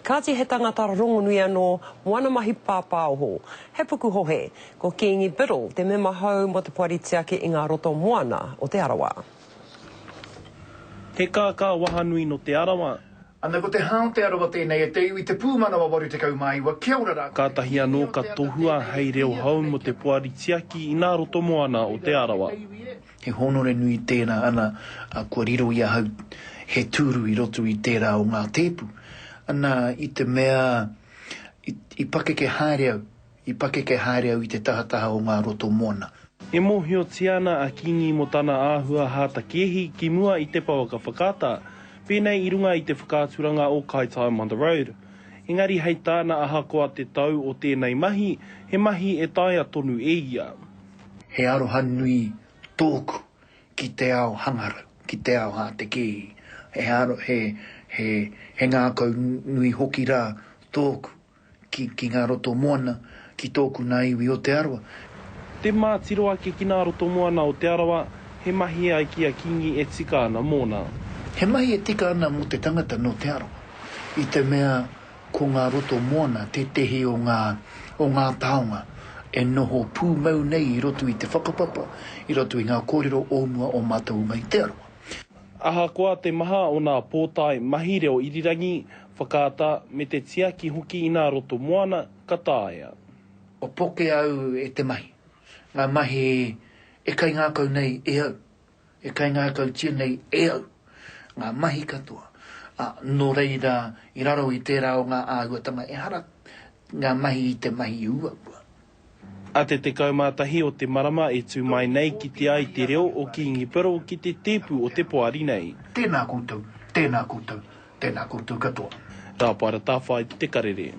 Kāti he tangata rongonui anō mō ana mahi pāpāoho. He pukuhohe. Ko Kīngi Biddle te mema hou mō te Poari Tiaki i ngā Roto Moana o Te Arawa. He kākā wahanui nō Te Arawa. Ana ko te hā o Te Arawa tēnei e te iwi te pūmanawa 89, kia ora rā ko te Kātahi anō ka tohua hei reo hou mō te Poari Tiaki i ngā Roto Moana o Te Arawa. He hōnore nui tērā ana kua riro i ahau he tūru i roto i tērā o ngā tēpu. Ana i te mea i pakeke haere au I pakeke haere au i te tahataha o ngā roto moana. E mōhiotia ana a Kingi mō tana āhua hātakēhi ki mua i te pouaka whakaata, pēnei i runga i te whakaaturanga o Kai Time on the Road. Engari hei tāna ahakoa te tau o tēnei mahi, he mahi e taea tonu e ia. He aroha nui tōku ki te ao hangarau, ki te ao hātekēhi. He aro, he, he, he ngākau nui hoki rā tōku ki, ki ngā roto moana, ki tōku nā iwi o Te Arawa. Te mātiro ake ki ngā roto moana o Te Arawa, he mahi e ai ki a Kingi e tika ana mōna. He mahi e tika ana mō te tangata nō Te Arawa, i te mea ko ngā roto moana tētehi o ngā, o ngā taonga e noho pūmau nei i roto i te whakapapa, i roto i ngā kōrero o mua o mātou o Ngāi Te Arawa. Ahakoa te maha o nā pōtae mahi reo irirangi, whakaata, me te tiaki hoki i nā roto moana, ka taea. Kua poke au e te mahi, ngā mahi e kaingākau nei e au, e kaingākautia nei e au, ngā mahi katoa. Ā, nō reira, i raro i tērā o ngā āhuatanga, ehara ngā mahi i te mahi uaua. A te 11 o te marama e tū mai nei kitea ai te reo o Kīngi Pero ki te tēpu o te poari nei. Tēnā koutou, tēnā koutou, tēnā koutou katoa. Rāpaera Tāwhai, Te Karere.